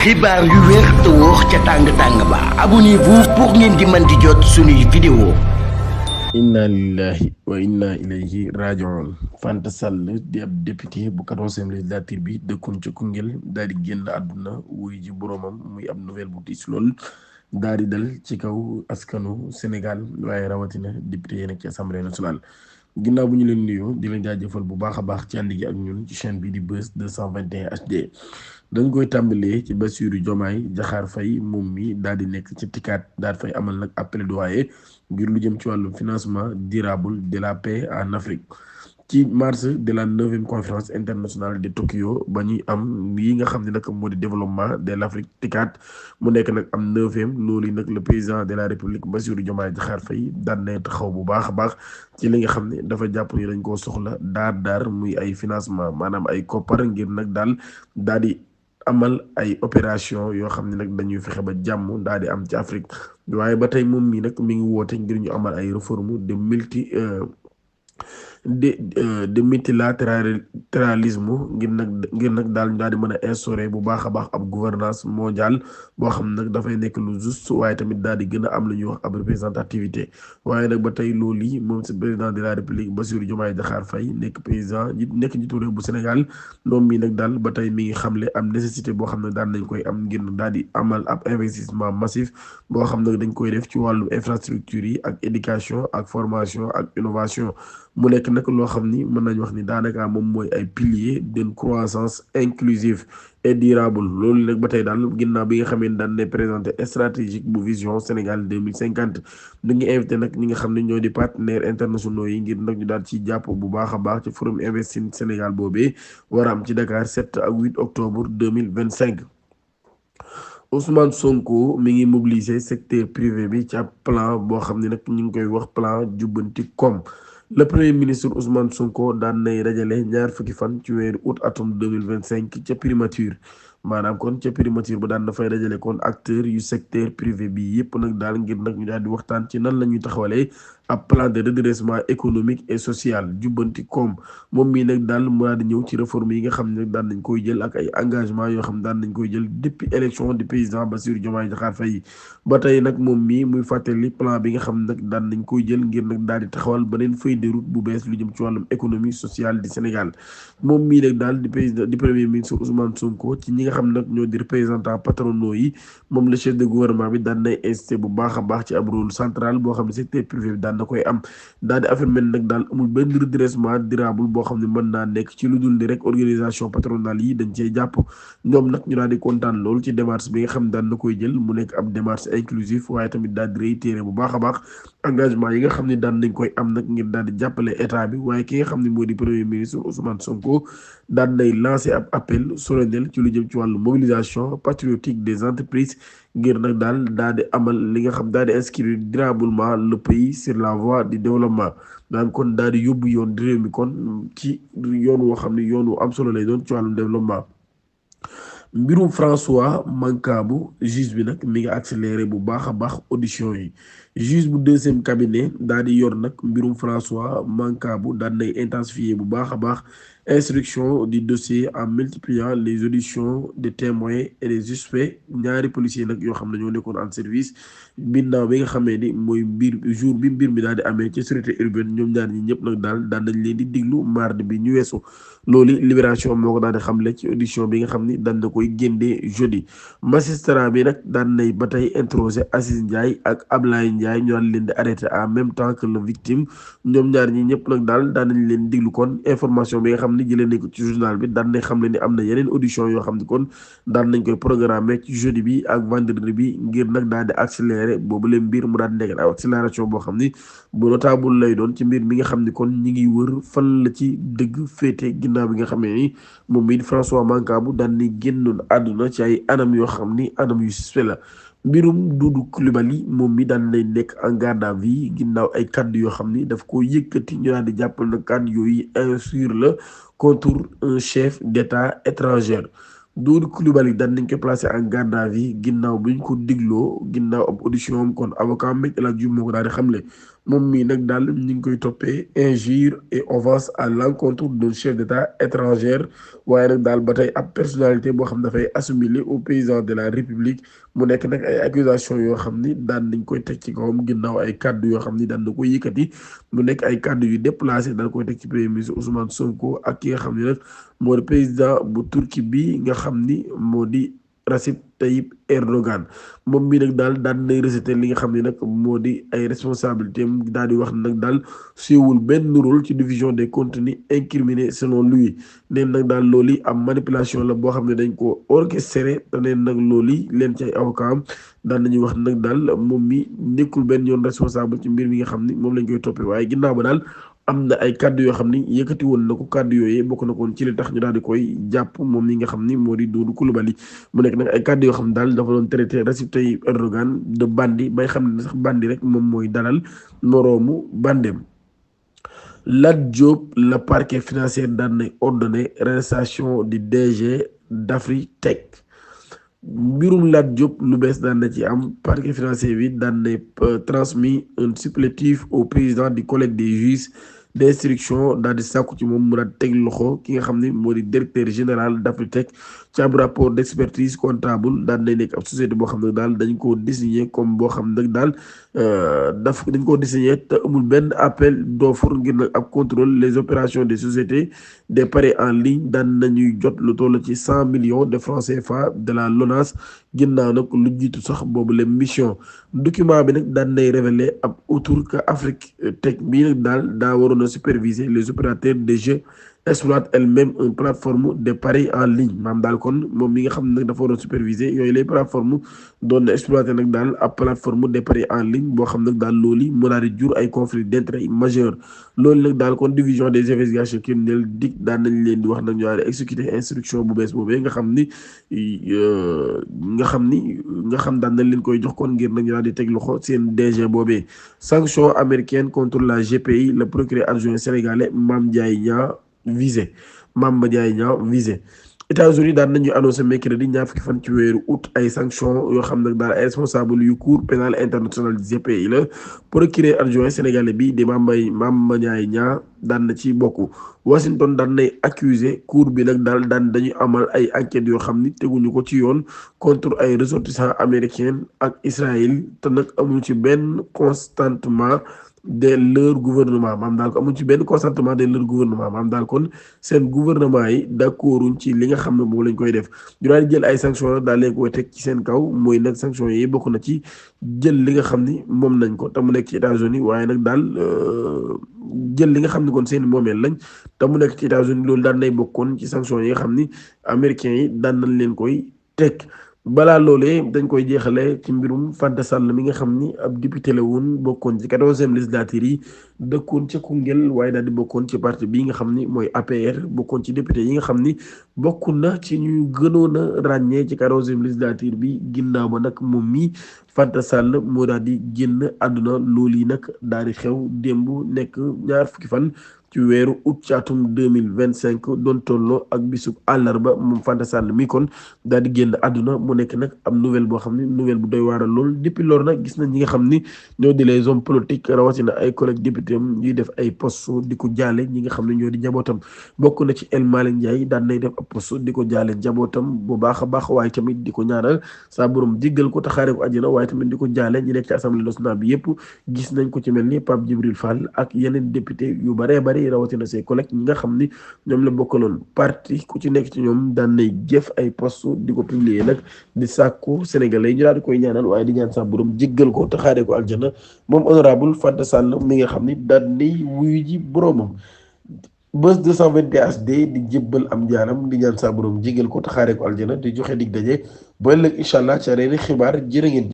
xibaar yu wér te wóor ca tàng-tàng ba abonnez-vous pour ngeen di mën di jot suñuy vidéo. inna lillahi wa inna ilayhi rajiun. Fanta Sall di ab député bu 14e législature bi dëkkoon ca Koungheul daal di génn àdduna wuy ji boroomam muy ab nouvelle bu tiis lool daal di dal ci kaw askanu Sénégal waaye rawatina député yi nekk ci assemblée nationale. ginnaaw bu ñu leen nuyoo di leen jaajëfal bu baax a baax ci ànd gi ak ñun ci chaîne bi di Buzz 221 HD. dañ koy tàmbalee ci Bassirou Diomaye Diakhar Faye moom mi daal di nekk ci TICAD daal fay amal nag ab plaidoyer ngir lu jëm ci wàllu financement durable de la paix en Afrique ci mars de la 9e conférence internationale de Tokyo ba ñuy am yi nga xam ne nag moo di développement de l'Afrique TICAD mu nekk nag am 9e loolu yi nag le président de la République Bassirou Diomaye Diakhar Faye daan na taxaw bu baax a baax ci li nga xam ne dafa jàpp ni dañ koo soxla daar muy ay financement maanaam ay koppar ngir nag daal di amal ay opération yoo xam ne nag dañuy fexe ba jàmm daal di am ci Afrique waaye ba tey moom mii nag mi ngi woote ngir ñu amal ay réforme de multilatéralisme ngir nag daal di mën a instaurer bu baax a baax ab gouvernance mondiale boo xam ne nag dafay nekk lu juste waaye tamit daal di gën a am lu ñuy wax ab représentativité waaye nag ba tey loolu yi moom si président de la République Bassirou Diomaye Diakhar Faye nekk président nekk njiitu réew bu Sénégal moom mii nag daal ba tey mi ngi xamle am nécessité boo xam ne daal nañ koy am ngir daal di amal ab investissement massif boo xam ne dañ koy def ci wàllu infrastructure yi ak éducation ak formation ak innovation mu nekk nag loo xam ni mën nañ wax ni daanaka moom mooy ay piliers d'une croissance inclusive et durable loolu nag ba tey daal ginnaaw bi nga xamee ne daan ne présenté stratégique bu vision Sénégal 2050 ñu ngi invité nag ñi nga xam ne ñoo di partenaires internationaux yi ngir nag ñu daal ci jàpp bu baax a baax ci forum Investir Sénégal boobee war a am ci Dakar 7 ak 8 octobre 2025. Ousmane Sonko mi ngi mobiliser secteur privé bi ci ab plan boo xam ne nag ñu ngi koy wax plan jubbanti koom. le premier ministre Ousmane Sonko daan nay dajale ñaar fukki fan ci weeru août atum 2025 ca primature maanaam kon ca primature ba daan dafay dajale kon acteur yu secteur privé bi yëpp nag daal ngir nag ñu daal di waxtaan ci nan la ñuy taxawalee ab plan de redressement économique et social jubbanti koom moom mii nag daal mu daal di ñëw ci réforme yi nga xam ne nag daan nañ koy jël ak ay engagement yoo xam daan nañ koy jël depuis élection du président Bassirou Diomaye Diakhar Faye ba tey nag moom mii muy fàttali plan bi nga xam ne nag daan nañ koy jël ngir nag daal di taxawal beneen feuille de route bu bees lu jëm ci wàllum économie sociale du Sénégal moom mii nag daal di président di premier ministre Ousmane Sonko ci ñi nga xam nag ñoo di représentant patronaux yi moom le chef de gouvernement bi daan nay insisté bu baax a baax ci ab rôle central boo xam ne secteur privé bi daan na koy am daal di affirmer nag daal amul benn redressement durable boo xam ne mën naa nekk ci lu dul ni rek organisation patronale yi dañ cee jàpp ñoom nag ñu daal di kontaan lool ci démarche bi nga xam ne daan na koy jël mu nekk ab démarche inclusive waaye tamit daal di réitéré bu baax a baax engagement yi nga xam ne daan nañ koy am nag ngir daal di jàppale état bi waaye ki nga xam ne moo di premier ministre Ousmane Sonko daan nay lancé ab appel solennel ci lu jëm ci wàllu mobilisation patriotique des entreprises ngir nag daal di amal li nga xam daal di inscrire durablement le pays sur la voie du développement daan kon daal di yóbbu yoon réew mi kon ci yoon woo xam ne yoon wu am solo lay doon ci wàllum développement. mbirum François Mancabou juge bi nag mi ngi accéléré bu baax a baax audition yi juge bu 2e cabinet daal di yor nag mbirum François Mancabou daan nay intensifier bu baax a baax instruction du dossier en multipliant les auditions des témoins et des suspects ñaari policiers nag yoo xam ne ñoo nekkoon en service binnaaw bi nga xamee ni mooy jour bi mbir mi daal di amee ci sûreté urbaine ñoom ñaar ñi ñëpp nag daal daan nañ leen di diglu mardi bi ñu weesu loolu libération moo ko daal di xamle ci audition bi nga xam ni daan na koy génnee jeudi magistrat bi nag daan nay ba tey introsé Aziz Ndiaye ak Ablaye Ndiaye ñu daan leen di arrêté en même temps que la victime ñoom ñaar ñi ñëpp nag daal daan nañ leen diglu kon information bi nga xam ni jëlee nañ ko ci journal bi daan nañ xam le ni am na yeneen audition yoo xam ni kon daan nañ koy programmer ci jeudi bi ak vendredi bi ngir nag daal di accélérer boobu leen mbir mu daal di nekk accélération boo xam ni bu notable lay doon ci mbir mi nga xam ni kon ñi ngi wër fan la ci dëgg féete ginnaaw bi nga xamee ni moom mii François Mancabou daan ni génnoon àdduna ci ay anam yoo xam ni anam yu suspect la mbirum Doudou Coulibaly moom mi daan lay nekk en garde à vue ginnaaw ay kàddu yoo xam ni daf ko yëkkati ñu daal di jàppal na kàddu yooyu injure la contre un chef d'état étranger Doudou Coulibaly daan nañ ko placé en garde à vue ginnaaw bi ñu ko digloo ginnaaw ab audition am kon avocat Me El Hadji Diouf moo ko daal di xamle moom mii nag daal ñu ngi koy toppee injure et offense à l'encontre d'un chef d'État étranger waaye nag daal ba tey ab personnalité boo xam dafay assimiler au président de la République mu nekk nag ay accusation yoo xam ni daan nañ koy teg ci kawam ginnaaw ay kàddu yoo xam ni daan na koy yëkkati mu nekk ay kàddu yu déplacé daan koy teg ci premier ministre Ousmane Sonko ak ki nga xam ne nag moo di président bu Turquie bi nga xam ni moo di Recep Tayyip Erdogan moom mii nag daal daan nay rejeté li nga xam ne nag moo di ay responsabilités am daal di wax nag daal suywul benn rôle ci diffusion des contenus incriminés selon lui neen nag daal loolu am manipulation la boo xam ne dañ ko orchestré te neen nag loolu leen ci ay avocat am daan nañuy wax nag daal moom mi nekkul benn yoon responsable ci mbir mi nga xam ni moom lañ koy toppee waaye ginnaaw ba daal am na ay kàddu yoo xam ni yëkkati woon na ko kàddu yooyu bokk na koon ci li tax ñu daal di koy jàpp moom mi nga xam ni moo di Doudou Coulibaly mu nekk nag ay kàddu yoo xam ne daal dafa doon traité Recep Tayyip Erdogan de bandi bay xam ne sax bandi rek moom mooy dalal moroomu bandem. Lat Diop la parquet financier daan nay ordonné arrestation du DG d'Afritech mbirum Lat Diop lu bees daan na ci am parquet financier bi daan nay transmis un supplétif au président du collège des juges d'instruction daal di sàkku ci moom mu daal teg loxo ki nga xam ne moo di directeur général d'Afritech ci ab rapport d'expertise comptable daal nay nekk ab société boo xam ne daal dañ koo désigné comme boo xam ne daal dañ koo désigné te amul benn appel d'offre ngir nag ab contrôle les opérations des sociétés des paris en ligne daan nañuy jot lu toll ci 100 millions de francs CFA de la LONASE ginnaaw nag lu jiitu sax boobu la mission document bi nag daan nay révélé ab autour que Afrique-Tech bii nag daal daa waroon a superviser les opérateurs de jeux exploite elle-même une plateforme de paris en ligne maam daal kon moom mi nga xam ne nag dafa waroon superviser yooyu les plateformes doon na exploiter nag daal ab plateforme de paris en ligne boo xam nag daal loolu mu daal di jur ay conflit d'intérêt majeur loolu nag daal kon division des investigations criminelles dik daan nañ leen di wax nag ñu daal di exécuter instruction bu bees boobee nga xam daan nañ leen koy jox kon ngir nag ñu daal di teg loxo seen DG boobee sanction américaine contre la GPI le procureur adjoint sénégalais Mame Ndiaye Niang visé États-Unis daan nañu annoncé mercredi ñaar fukki fan ci weeru août ay sanctions yoo xam nag daal ay responsable yu cour pénal international GPI la procureur adjoint sénégalais bi di Mame Ndiaye Niang daan na ci bokk Washington daan nay accusé cour bi nag daal daan dañuy amal ay enquêtes yoo xam ni teguñu ko ci yoon contre ay ressortissants américains ak Israël te nag amuñu ci benn consentement de leur gouvernement maam daal ko amuñ ci benn consentement de leur gouvernement maam daal kon seen gouvernement yi d'accorduñ ci li nga xam ne moom lañ koy def ñu daal di jël ay sanctions nag daal leen koy teg ci seen kaw mooy nag sanctions yi bokk na ci jël li nga xam ni moom nañ ko te mu nekk ci États-Unis waaye nag daal jël li nga xam ni kon seen moomeel lañ te mu nekk ci États-Unis loolu daan nay bokkoon ci sanctions yi nga xam ni américains yi daan nañ leen koy teg. balaa loolee dañ koy jeexale ci mbirum Fanta Sall mi nga xam ni ab député la woon bokkoon ci 14e législature yi dëkkoon ca Koungheul waaye daal di bokkoon ci parti bii nga xam ni mooy APR bokkoon ci député yi nga xam ni bokk na ci ñu gënoon a ràññee ci 14e législature bi ginnaaw ba nag moom mi Fanta Sall moo daal di génn àdduna loolu yi nag daal di xew démb nekk ñaar fukki fan ci weeru août ci atum 2025 doon tolloo ak bisub àllarba moom Fanta Sall mi kon daal di génn àdduna mu nekk nag am nouvelle boo xam ne nouvelle bu doy waaral lool depuis loolu nag gis nañ ñi nga xam ni ñoo di les hommes politiques rawatina ay collègues députés am ñuy def ay post di ko jaale ñi nga xam ne ñoo di njabootam bokk na ci El Malick Ndiaye daan nay def ab post di ko jaale njabootam bu baax a baax waaye tamit di ko ñaanal saa borom jéggal ko taxaare ko àjjana waaye tamit di ko jaale ñi nekk ci assemblée nationale bi yëpp gis nañ ko ci mel ni Pape Djibril Fall ak yeneen député yu baree bari rawatina ses collègues ñi nga xam ni ñoom la bokkaloon parti ku ci nekk ci ñoom daan nay jëf ay post di ko publier nag di sàkku sénégalais ñu daal di koy ñaanal waaye di ñaan sax borom jéggal ko te xaaree ko aljana moom honorable Fanta Sall mi nga xam ni daan nay wuyu ji boromam Buzz 221 HD di jébbal am jaaram di ñaan sax borom jéggal ko te xaaree ko aljana di joxe dig daje ba ëllëg incha allah ca reeni xibaar jërë ngeen